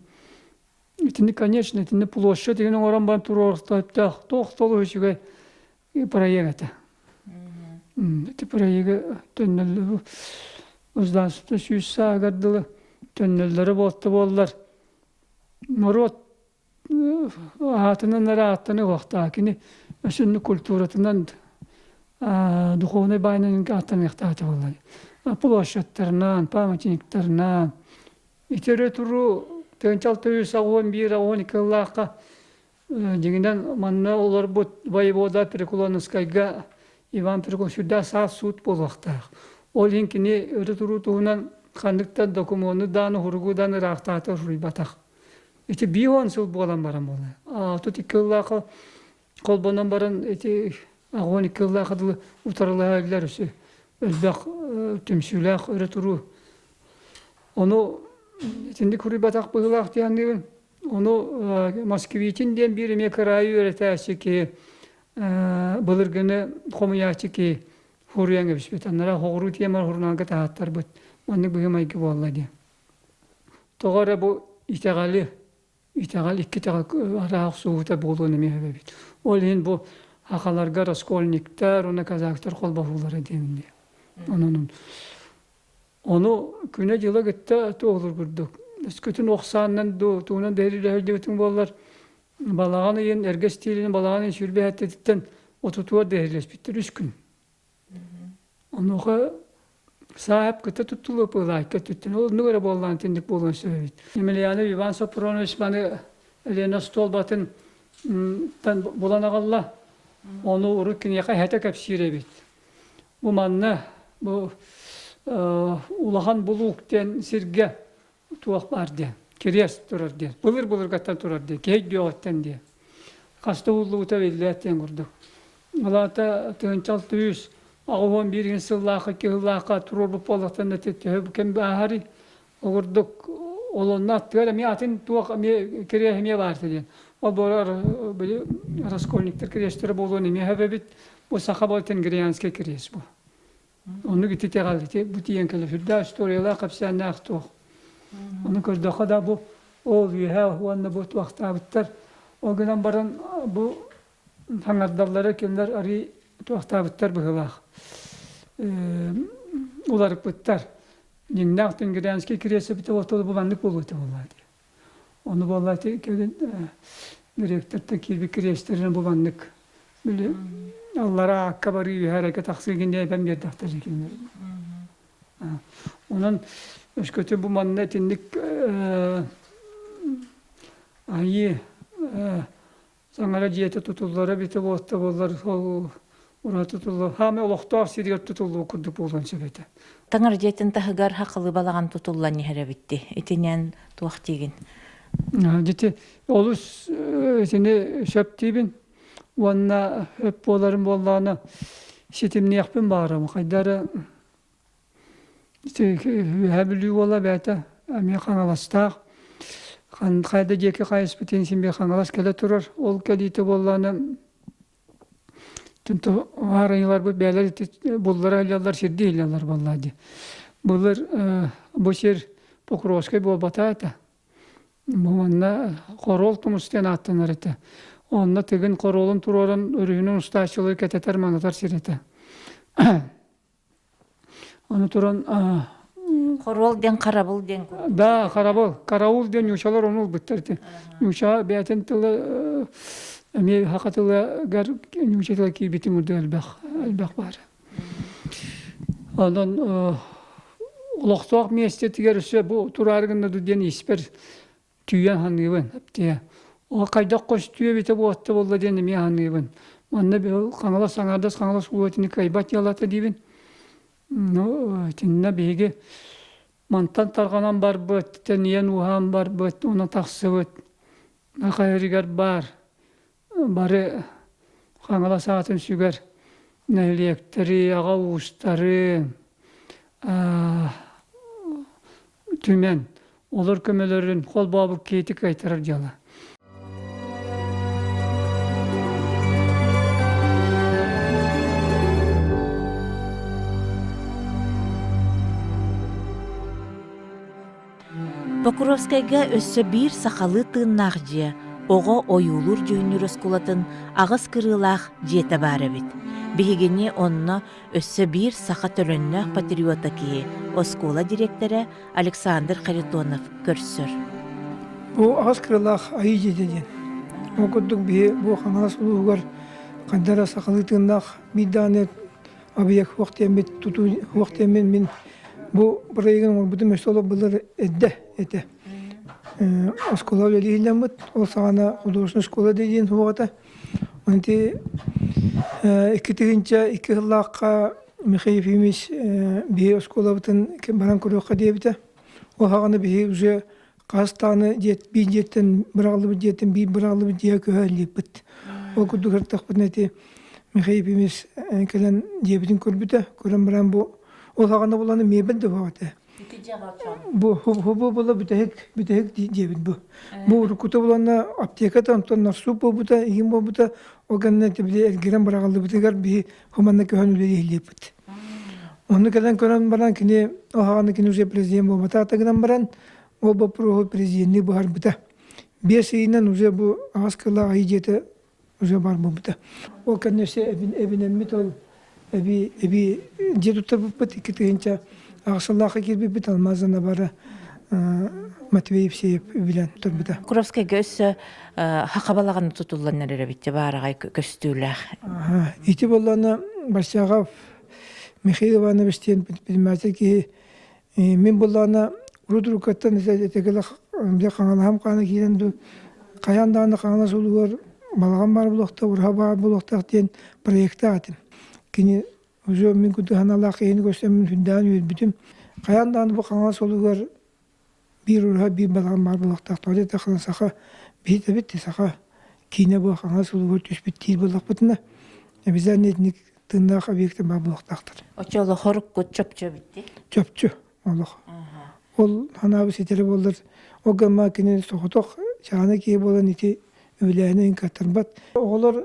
Итини, конечно, итини площадь деген оҥорон баран туруорустаах туох толу үчүгэй проект этэ. Ити проегы төннөллөрү государство сүүс сааһыгар дылы төннөллөрө буолта буоллар норуот аатынан эрэ ааттана уохтаах кини өсүннүк культуратынан духовнай баайынан ааттаныахтаах этэ буолла площадьтарынан памятниктарынан ити өрө туруу тыһыынча 681 12 сыллаахха Дьиҥинэн, манна олорбут воевода Преклоновскайга Иван Преклон сүрдээх саас-суут буолуохтаах. Ол иһин кини өрө туруу туһунан ханнык да докумуону даҕаны, суругу даҕаны ыраахтаата суруйбатах. Ити биир уон сыл буолан баран буолла. 62 сыллаахха холбонон баран ити 12 сыллаахха дылы утарылаһа иһиллэр өссө элбэх түмсүүлээх өрө туруу. Ону итинник суруйбатах быһыылаах дии саныыбын. Ону Москвитин диэн биир эмиэ кыраайы үөрэтээччи киһи, былыргыны хомуйааччы киһи. Хуруйан кэбиспит. Аннара хоҕуруу тиэмэр сурунаалга таһааттарбыт. Маннык быһыы-майгы буолла диэн. Тоҕо эрэ бу итэҕэли, итэҕэл икки итэҕэл араах охсуһуута буолуон эмиэ сөп эбит. Ол иһин бу сахаларга раскольниктар уонна казактар холбоһуулара диэн дии. Онон ону күнэ-дьыла кытта туоһулуур курдук. Өскөтүн ох сааннан дуу, тугунан да иһиллибитиҥ буоллар, балаҕан ыйын эргэ истиилин балаҕан ыйын 27-титтэн отутугар дэһэлэспиттэр үс күн. Онуоха сааһап кытта туттулуо пылаайка өттүттэн ол оннук эрэ буоллаан итинник буолуон сөп эбит. Емельянов Иван Сопронович маны Лена остуолбатын тан булан аҕалла. Ону урут киниэхэ эһэтэ кэпсиир эбит. Бу манна бу улахан булуук диэн сиргэ туох баар диэн, кириэс турар диэн, былыр-былыргаттан турар диэн, киһи өйдүөҕүттэн диэн. Хаста ууллубута биллибэт диэн курдук. Ол аата 1681 сыллаахха, кыһыллаахха туруорбут буоллахтарына төһө кэм ааһарый? Ол курдук олонно аттыгар эмиэ атын туох эмиэ кириэс эмиэ баар диэн. Ол буолар били раскольниктар кириэстэрэ буолуон эмиэ сөп эбит. Бу саха буол тенгрианский кириэс бу. Оннук ити итэҕэл ити бу тиийэн кэлэ сүрдээх историялаах кэпсээннээх туох. Ону көрдөххө да бу ол үөһэ уонна бу туохтаабыттар. Ол гынан баран бу хаҥардаллара кинилэр арыый туохтаабыттар быһыылаах. Уларыппыттар. Дьиҥнээх Тенгрианский кириэс эбитэ буолта бу маннык буолуо этэ буоллаа дии. Ону буолла ити кэлин директортан киирбит кириэстэринэн бу маннык били аллараа аакка барыы үөһэ эрэгэ тахсыы гин эбэн биэрдэхтэр кинилэр. Онон өскөтө бу манна итинник айыы Таҥара дьиэтэ тутуллара эбитэ буолта буоллар ол ураты тутуллар хаамай олохтоох сиригэр тутуллуу курдук буолуон сөп этэ. Таҥара дьиэтин таһыгар хахылыы балаҕан тутуллан иһэр эбитти. Итинэн туох диигин? Дити олус итини сөп диибин уонна өп буоларын буоллаҕына ситимниэхпин баҕарабын. Хайда эрэ Үөһээ Бүлүү уола бэйэтэ эмиэ Хаҥаластаах. Хайда диэки хайыспытын син биир Хаҥалас кэлэ турар. Ол кэлиитэ буоллаҕына аарыйаларбыт бэйэлэр ити буллара илиэллэр, сирдии илиэллэр буоллаа дии. Былыр бу сир Покровскай буолбатах этэ. Бу манна Хоруол тумус диэн ааттанар этэ. Онно Тыгын хоруолун туруоран өрүһүнэн устааччылары кэтэтэр-манатар сир этэ. Аны туран Хоруол диэн харабыл диэн курдук. Да, харабыл. Караул диэн нуучалар ону ылбыттар ити. Нууча бэйэтин тыла эмиэ саха тылыгар нууча тыла киирбитин курдук элбэх элбэх баар. Онон олохтоох миэстэтигэр өссө бу тураары гынна диэн испэр Түүйэн саныыбын, эптиэ. Ол хайдах көстүө эбитэ буолта буолла диэн эмиэ саныыбын. Манна Хаҥалас аҥаардас Хаҥалас улуутун кыайбат дьыалата диибин. Ну, итиннэ биһиги мантан тарҕанан барбыт, тэнийэн ууһаан барбыт, уонна тахсыбыт Хайырыгар баар бары Хаҥалас аатын сүгэр нэһилиэктэри, аҕа уустары түмэн, олор көмөлөрүн холбообут киһити кыайтарар дьыала. Покровскайга өссө биир сахалыы тыыннаах дьиэ оҕо ойуулуур-дьүһүннүүр оскуолатын аҕыс кырыылаах дьиэтэ баар эбит. Биһигини онно өссө биир саха төлөннөөх патриота киһи оскуола дириэктэрэ Александр Харитонов көрсөр. Бу аҕыс кырыылаах Айыы дьиэтэ диэн. Ол курдук биһи бу Хаҥалас улууһугар хайда эрэ сахалыы тыыннаах биир даҕаны объект суох диэммит тутуу суох диэммин мин бу бырайыагын оҥорбутум өссө олох былыр эрдэ этэ. Оскуола үлэлииллэммит, ол саҕана художественная школа диэн суох этэ. Ити 2002 сыллаахха Михаил Ефимович биһи оскуолабытын баран көрүөххэ диэбитэ. Ол саҕана биһи уже хас даҕаны дьиэт биир дьиэттэн быраҕыллыбыт дьиэттэн биир быраҕыллыбыт дьиэҕэ көһө илииппит. Ол курдук ырыттахпытына ити Михаил Ефимович кэлэн дьиэбитин көрбүтэ. Көрөн баран бу ол саҕана буланы миэбэл да суох этэ. Бу бу була бүтэһик бүтэһик диэбит бу. Бу уруккута буланна аптеката онтон нарсуп буолбута, игин буолбута, ол кэннэ били эргирэн быраҕыллыбытыгар биһи хуманна көһөн үлэлиэхлиэппит. Ону кэлэн көрөн баран кини оһаҕаны кини уже президент буолбатаата гынан баран ол боппуруоһу президенни быһарбыта. Биэс ыйынан уже бу аҕыс кылаах айыы дьиэтэ уже бар буолбута. Ол кэннэ өссө эбинэммит ол эби эби дьиэ туттарбыппыт 2008 сыллаахха киирбиппит алмазана бара Матвей Евсеев билэн турбута. Куровскайга өссө хахабалаҕын тутуллан эрэр эбит баараҕай көстүүлээх. Ити буоллаҕына Барсягов Михаил Иванович диэн предприниматель киһи Мин буллаҕына урут уруккаттан этэгилэ хаҥалаһам хаана киирэн дуу хайаан даҕаны Хаҥалас улууһугар балаҕан баар буолуохтаах, ураһа баар буолуохтаах диэн проектаах этим. Кини уже мин курдук санаалаах киһини көрсөммүн сүрдээҕин үөрбүтүм. Хайаан даҕаны бу Хаҥалас улууһугар биир ураһа, биир балаҕан баар буолуохтаах. Тоҕо диэтэххинэ саха биһитэбит саха киинэ бу Хаҥалас улууһугар түспүт диир буоллахпытына обязательно итинник тыыннаах объекты баар буолуохтаахтар. Оччо олохоруккут чопчу эбитти? Чопчу олох. Ол ханаабы ситэри буоллар, ол гамма кини соҕотох чаана киһи буолан ити үбүлээһини каттарбат. Оҕолор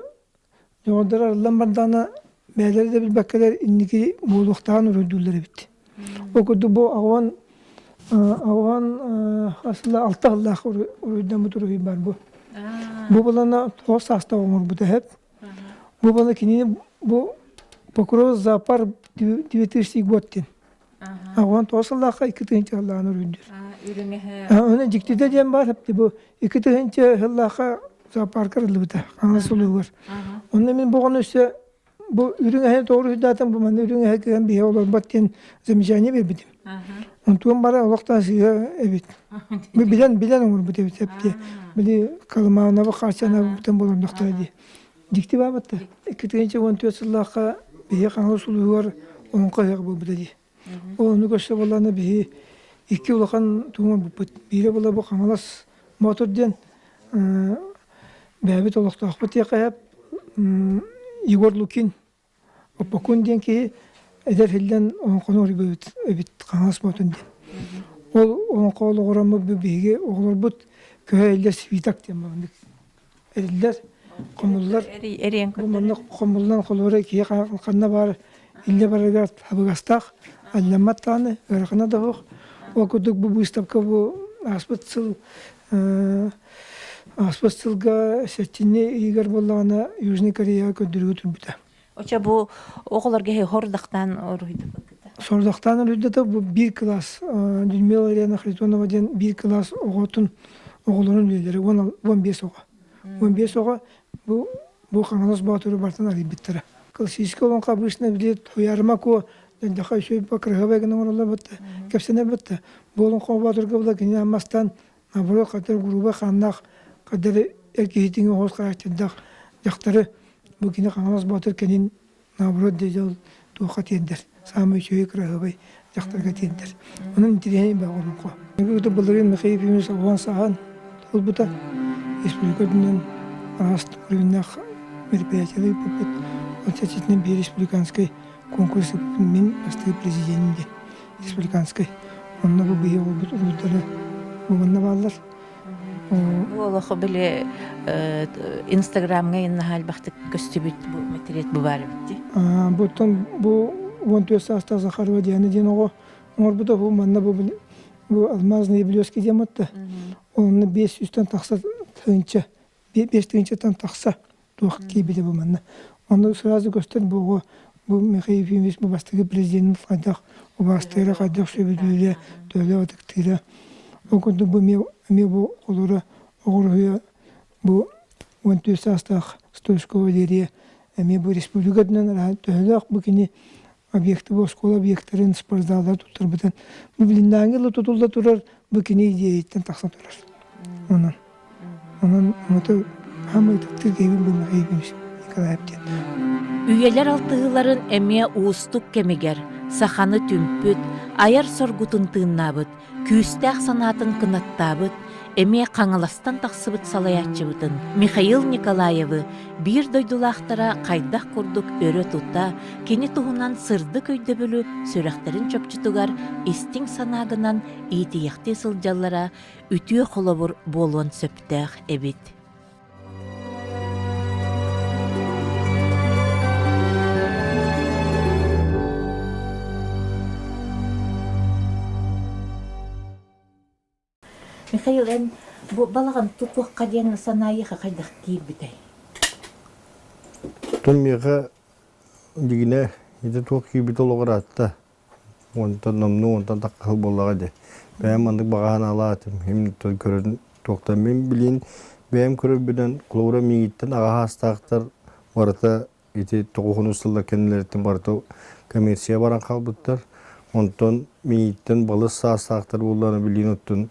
дьоҕурдара арыллан бардаҕына бэйэлэрэ да билбэккэлэр инники буолуохтааҕын уруйдууллар эбит. Ол курдук бу аҕабан аҕабан асыла алта сыллаах уруйдаммыт уруһуй бар бу. Бу булана тоҕус саастаах оҥорбута эһэт. Бу бала кинини бу Покров зоопарк 2000 год диэн. Аҕуан тоҕус сыллаахха 2000 сыллааҕын уруйдуур. Оны дьиктитэ диэн баар бу 2000 сыллаахха зоопарка арыллыбыта Хаҥалас улууһугар. Онно мин боҕону өссө бу үрүҥ эһэ тоҕо уруйдаатым бу манна үрүҥ эһэ кыһан биһи олорбот диэн замечание биэрбитим. Онтуон бара олохтоон сыыһа эбит. Бу билэн билэн оҥорбут эбит эпти. Били Калымаанабы Харчанабы болордохторо дии. Дьикти баабатта. 2014 сыллаахха биһи Хаҥалас улууһугар олоҥхо ыһыаҕа буолбута дии. Ол ону көрсө буоллаҕына биһи икки улахан тугу оҥорбуппут. Биирэ буола бу Хаҥалас Боотур диэн бэйэбит олохтоохпут диэххэ Егор Лукин Оппокун диэн киһи эдэр иһиллэн олоҥхону уруйбут эбит Хаҥалас Боотун диэн. Ол олоҥхо олоҕураммыт биһиги оҕолорбут көһө иллэр свиток диэн маннык эриллэр, хомуллар. Бу маннык хомуллан холобура киһи ханна баар иллэ барарыгар табыгастаах, алламмат даҕаны, ыарахана да суох. Ол курдук бу быыстапка бу ааспыт сыл ааспыт сылга сэтинньи ыйыгар буоллаҕына Южный Кореяҕа көрдөрүүгэ турбута. Очо бу оҕолорго хордахтаан уруһуйдаппыккыта? Сордохтоон уруһуйдата бу биир кылаас Людмила Елена Харитонова диэн биир кылаас оҕотун оҕолорун үлэлэрэ 15 оҕо. 15 оҕо бу бу Хаҥалас Боотуру бартан арыйбыттара. Классический олоҥхо обычно били Туйаарыма Куо дьаха үчүгэй кырыһабай гына оҥороллор бытта кэпсэнэр бытта. Бу олоҥхо Боотурга була кини аммастан наоборот хатар грубо хааннаах хадары эр киһитиҥи оҕус характердаах дьахтары бу кини Хаҥалас Боотур кэнин наоборот дьэ туохха тиэрдэр саамай үчүгэй кыраһыабай дьахтарга тиэрдэр онон интириэһинэй баар олоҥхо былырыын Михаил Ефимович уон сааһын туолбута республика үрдүнэн араас уровеннаах мероприятиелар ыыппыппыт ол чэрчитинэн биир республиканскай конкурс ыыппыппын мин бастакы президеним диэн республиканскай онно бу биһиги оҕолорбут уруйдара бу манна бааллар Бу олоху били Инстаграмҥа наһаа элбэхтик көстүбүт бу мэтириэт бу баар эбит дии. Буттан бу 14 саастаах Захарова Диана диэн оҕо оҥорбута бу манна бу бу алмазные блески диэн батта. Онно 500-тэн тахса тыһыынча 5 тыһыынчаттан тахса туох киирбитэ бу манна. Онно сразу көстөр бу оҕо бу Михаил Ефимович бу бастакы президенин хайдах убаастыыра, хайдах сөбүлүүрэ, төлө ытыктыыра. Ол курдук бу эмиэ эмиэ бу оҕолоро оҕуруһуйа бу 14 саастаах Стручкова Валерия эмиэ бу республика үрдүнэн төһөлөөх бу кини объекты бу оскуола объектарын спортзаллары туттарбытын бу билиннээҥҥи ыла тутулла турар бу кини идиэйиттэн тахсан турар. Онон онон омото хаамай ытыктыыр киһибин бу Михаил Ефимович Николаев диэн. Үйэлэр алтыһыыларын эмиэ уустук кэмигэр саханы түмпүт, айар соргутун тыыннаабыт, күүстээх санаатын кынаттаабыт. Эмиэ Хаҥаластан тахсыбыт салайааччыбытын Михаил Николаевы биир дойдулаахтара хайдах курдук өрө тута, кини туһунан сырдык өйдөбүлү сүрэхтэрин чопчутугар истиҥ санаагынан иитийэхтии сылдьаллара үтүө холобур буолуон сөптөөх эбит. Михаил, эн бу балаҕан тутуохха диэн санаайыха хайдах киирбитэй? Оттон миэхэ дьигинэ ити туох киирбит олоҕор аатта Онтон номнуо онтон таххаһыл буоллаҕа дии. Бэйэм маннык баҕа санаалаах этим. Ким көрөн туохтан мин билин бэйэм көрөрбүнэн холобура миигиттэн аҕа саастаахтар барыта ити тоҕуһунус сыллар кэннилэриттэн барыта коммерция баран хаалбыттар. Онтон миигиттэн балыс саастаахтар буоллаҕына билигин оттон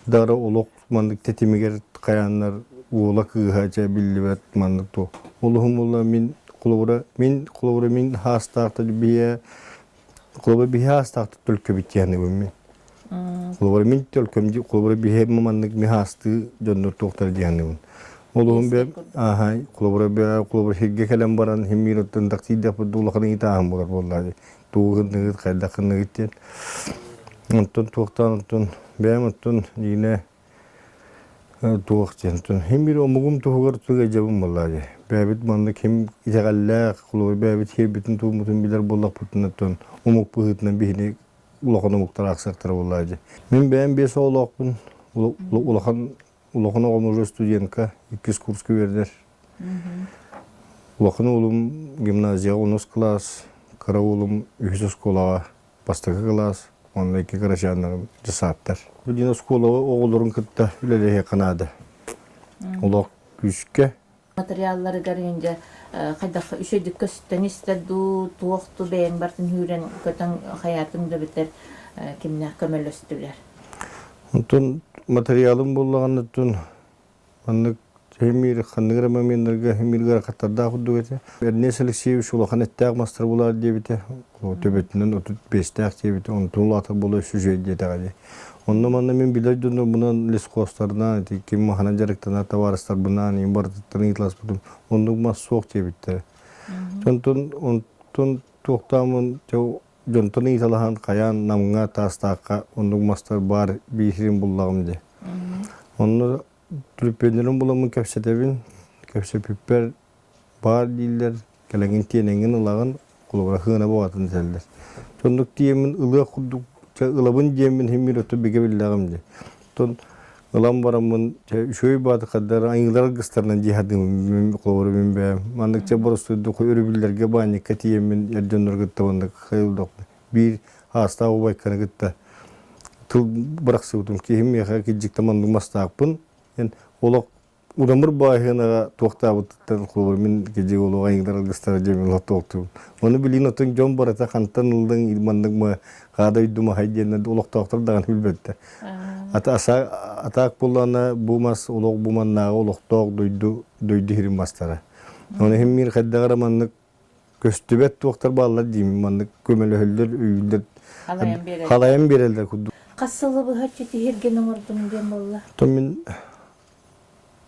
дары олох маннык тэтимигэр хайааннар уола кыыһа чэ биллибэт маннык туох. Олуһум буолла мин холобура мин холобура мин хаастаахта биһиэ холобура биһи хаастаахта төлкөбүт диэхнибин мин. Холобура мин төлкөм холобура биһи маннык ми хаастыы дьоннор туохтар диэхнибин. Олуһум бе аха холобура бе холобура сиргэ кэлэн баран химмир оттон таксиидахпыт улахан ыйытааһын буолар буоллаа тугу гынныгыт хайдах гынныгыт диэн. Онтон туохтаан онтон бэйэм оттон иинэ туох диэн оттон хим биир омугум туһугар тугайдьабын буоллаа дии. Бэйэбит манна ким итэҕэллээх, холобур бэйэбит сиэрбитин туоммутун билэр буоллахпытына оттон омук быһыытынан биһини улахан омуктар аахсыахтара буоллаа дии. Мин бэйэм биэс оҕолоохпун, улахан улахан оҕом уже студентка, иккис курска үөрэнэр. Улахан уолум гимназияҕа онус кылаас, кыра уолум үһүс оскуолаҕа бастакы кылаас, уонна икки кырачааннарым дьысааттар. Билигин оскуолаҕа оҕолорун кытта үлэлэһиэххэ наада. Олох күүскэ. Материалларыгар инде хайдах үчүгүйдүк көстөн истэ дуу, туох дуу бэйэҥ бартын үүрэн көтөн хайаатын да бүтэр кимнээх көмөлөстүлэр? Онтон материалым буоллаҕына оттон маннык химиир ханнык эрэ моменнарга химиир ыарахаттардаах курдук этэ. Эрнест Алексеевич улахан эттээх мастар булаар диэбитэ. Төбөтүнэн 35-тээх диэбитэ. Онтун улаатар буола үсү диэтэҕэ дии. Онно манна мин билэр дьоннорбунан лесхозтарынан ити ким маһынан дьарыктанар табаарыстарбынаан им барытыттан ыйыталаспытым. Оннук мас суох диэбиттэрэ. Онтон онтон туохтааммын дьонтон ыйыталаһан хайаан Намҥа Таастаахха оннук мастар баар биирин буллаҕым дии. Онно түлүпүөннэрин буламмын кэпсэтэбин. Кэпсэппиппэр баар дииллэр, кэлэҥҥин тиэнэҥҥин ылаҕын, холобура хыана буолатын этэллэр. Оннук тиийэммин ылыах курдук ылабын диэммин иһин мин оту бигэ биллэҕим дии. Оттон ылан бараммын үчүгэй баатыкардар айыылар аргыстарынан дии сатыыбын холобура мин бэйэм. Маннык чэ боростуойдук өрөбүллэргэ баанньыкка тиийэммин эр дьоннору кытта маннык хайылдахпын. Биир аастаах убайканы кытта тыл бырахсыбытым. Киһим миэхэ кирдьиктэ маннык мастаахпын. Олох Удамыр бааһынаҕа туохтаабытыттан холобур мин кидьик олоҕо айыҥдар алгыстара диэмин олохтоохтугун. Ону билигин отун дьон барыта хантан ыллыҥ маннык ма хаада уйдумаһай диэннэр олохтоохтор даҕаны билбэттэр. Ата атаак буоллаҕына бу мас олох бу маннааҕы олохтоох дойду дойду иһирин мастара. Ону иһин мин хайдах эрэ маннык көстүбэт туохтар бааллар диимин маннык көмөлөһөллөр өйүүллэр халайан биэрэллэр курдук. Хас сылы быһаччы тиһиргин оҥордум диэн буолла? То мин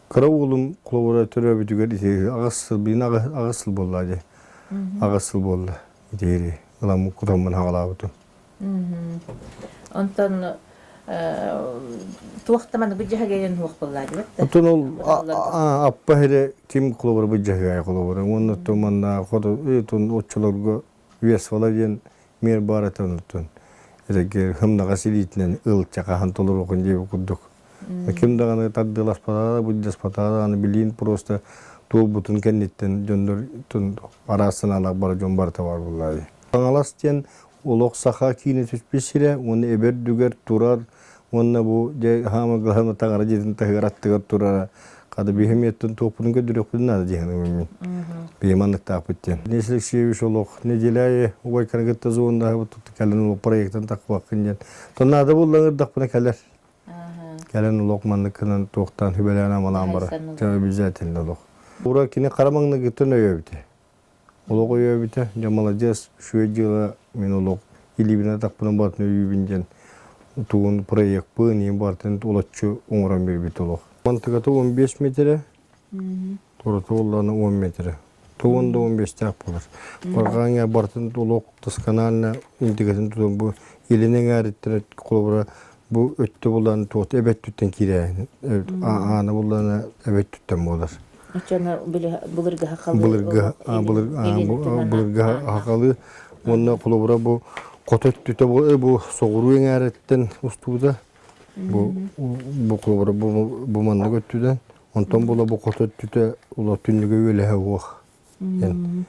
кыра уолум холобура төрөөбүтүгэр ити аҕыс сыл билин аҕыс сыл буолла дии. Аҕыс сыл буолла итири ылам кутаммын хаҕалаабытым. Онтон туох да маннык быдьаһыгайын суох буолла дибэт Оттон ол аппа иһирэ ким холобура быдьаһыгай холобура уонна оттон манна хоту оччолорго Весфала диэн мэр баар этэ онтон эрэгэр хымнаҕас илиитинэн ыл чакаһан толоруохун диэбит курдук ким даҕаны тардыаласпатаҕа былдьаспатаҕа даҕаны билиин просто туолбутун кэнниттэн дьоннор араас санаалаах бары дьон барыта баар буоллаа дии. Хаҥалас диэн олох саха киинэ түспүт сирэ уонна эбэр дүгэр турар уонна бу дьэ хаама гыһана таҥара дьиэтин таһыгар аттыгар турара хата биһим еттен туохпутун көрдөрүөхпүтүн наада диэн мин биһи манныктаахпыт диэн Денис Алексеевич олох неделяйы убайканы кытта зондаһыбыт кэлэн олох проектын тахпаккын диэн то наада буллаҥырдахпына кэлэр кэлэн олох маннык гынан туохтаан хүбэлээн амалаан бара обязательно олох ура кини хара маҥнайгыттан өйөөбүтэ Олох өйөөбүтэ, дьэ маладьыас, үчүгэй дьыала, мин олох илиибинэн атахпынан барытын өйүүбүн диэн. тугун проекпын иин бартын олоччу оҥорон биэрбит олох. Мантыката 15 метрэ, Турата буоллаҕына 10 метрэ. Тугун да 15-тээх буолар. Барҕааҥҥа барытын олох досконально интигэтин тутан бу илин эҥээриттэн холобура бу өттө булан туот эбэт өттүттэн киирээһин аана буллана эбэт өттүттэн буолар. Оччоно былыргы хахалы Былыргы былыргы хахалы уонна холобура бу хото өттүтэ бу соҕуруу эҥээриттэн устубута бу бу холобура бу бу маннык өттүтэн Онтон була бу хото өттүтэ ула түннүгэ үөлэһэ уох диэн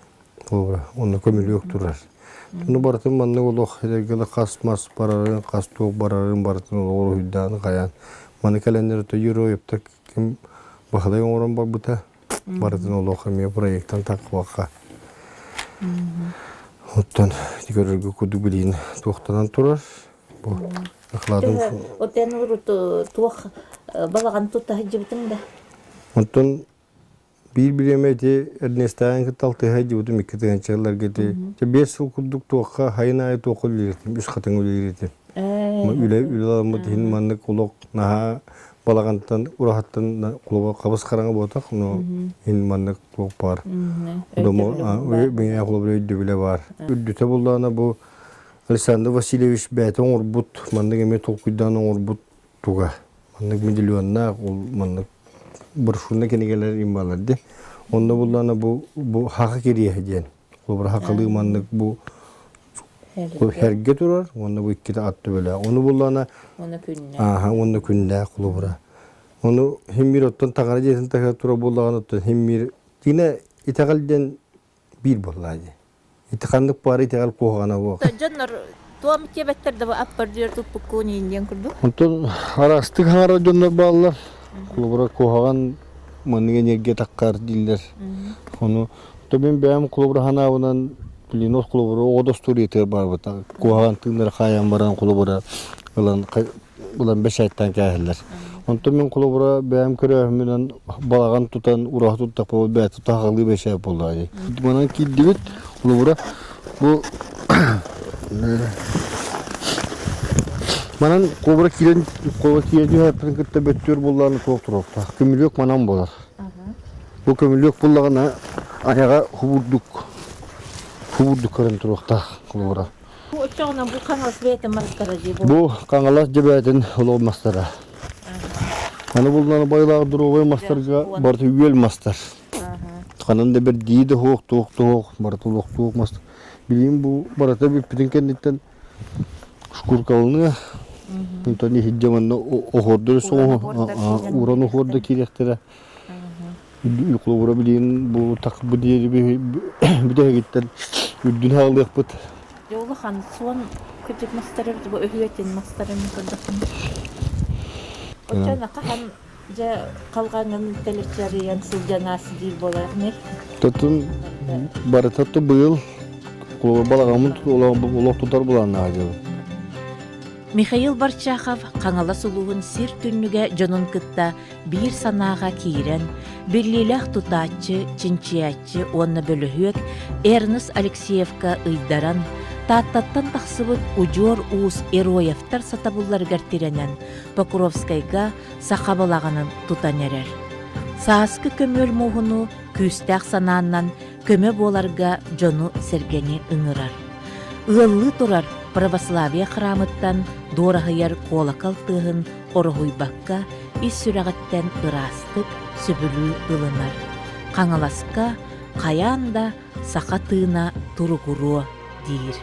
холобура онно көмүлүөк турар. Ону барытын маннык олох эдэргэлэ хас мас барарын, хас туох барарын барытын олоҕор уһуйдаан хайаан маны кэлэннэр ото Ероевтар ким Баһылай оҥорон барбыта барытын олох эмиэ проектан таххыбакка оттон көрөргө курдук билиин туохтанан турар бу Акылаатын Отен урут туох балаҕан тута сылдьыбытыҥ да? Онтон биир бириэмэ ити Эрнестааҕын кытта алтыһа сылдьыбытым икки тыһыынчаларга ити 5 сыл курдук туохха хайын аайы туохха үлэлиир этим үс хатыҥ үлэлиир этим. Үлэ үлэ иһин маннык олох наһаа балаҕантан ураһаттан холобура хабыс хараҥа буотах но иһин маннык туох баар. Холобура өйдөбүлэ баар. Үрдүтэ буллаҕына бу Александр Васильевич бэйэтэ оҥорбут, маннык эмиэ толкуйдаан оҥорбут туга. Маннык миллионнаах ол маннык брошюрный кинигэлэр имбалар ди. Онно буллаана бу бу хаха кириэһэ диэн. Холобура хахалыы маннык бу хэргэ турар уонна бу иккитэ ат төбөлөөх. Ону буллаана Уонна күннээх. Ааха уонна күннээх холобура. Ону химмир оттон таҥара дьиэтин таһыгар турар буоллаҕына оттон химмир тиинэ итэҕэл диэн биир буоллаа дии. Ити ханнык баары итэҕэл куһаҕана буох. Дьоннор туом тиэбэттэр да аппардыыр туппуккун иин курдук. Онтон араастык хаҥарар дьоннор бааллар. Холобура куһаҕан маннык энергия таккар дииллэр. Ону то мин бэйэм холобура ханаабынан блин холобура оҕо достуоруйатыгар барбыта. Куһаҕан тыыннары хаайан баран холобура ылан ылан бэчээттэн кээһэллэр. Онтон мин холобура бэйэм көрөөһүммүнэн балаҕан тутан ураһа туттахпа бэйэтэ таһаҕалыы бэчээт буоллаҕа дии. Манан киирдибит холобура бу манан кобра киирэн кобра киирэн түһээппин кытта бөттүөр буоллаҕына туох туруохтаах. Көмүлүөк манан буолар. Бу көмүлүөк буоллаҕына айаҕа хубурдук хубурдук көрөн туруохтаах холобура. Бу оччоҕуна бу Хаҥалас бэйэтин мастара дии бу. Бу Хаҥалас дьэбээтин олох мастара. Аны булланы байлаах дробой мастарга барыта үөл мастар. Ханан да бэрдии да суох, туох туох, барыта олохтуох мас. Билигин бу барыта бүппүтүн кэнниттэн шкуркалыныа. Онтон иһирдьэ манна оһуордары соҕу уран оһуорда киириэхтэрэ. Холобура билигин бу бу диэри бүтэһигиттэн үрдүн хаалыахпыт. Дьэ улахан суон кырдьык мастары бу өһүөтүн мастарын көрдөххүн. Оччоно хаһан дьэ халҕаҥын тэлэччи сылдьан аас диир буолар Тотун барыта ту быйыл балаҕаммын олох тутар былааннаах дьылы. Михаил Барчахов Хаҥалас улууһун сир түннүгэ дьонун кытта биир санааҕа киирэн, биллиилээх тутааччы, чинчийээччи уонна бөлөһүөк Эрнст Алексеевка ыйдаран, Тааттаттан тахсыбыт удьуор уус Эроевтар сатабылларыгар тирэнэн, Покровскайга саха балаҕанын тутан эрэр. Сааскы көмүөл мууһуну күүстээх санааннан көмө буоларга дьону-сэргэни ыҥырар. Ыаллыы турар православие храмыттан дуораһыйар куолакал тыаһын ороһуйбакка ис сүрэҕиттэн ыраастык сөбүлүү ылынар. Хаҥаласка хайаан да саха тыына туругуруо диир.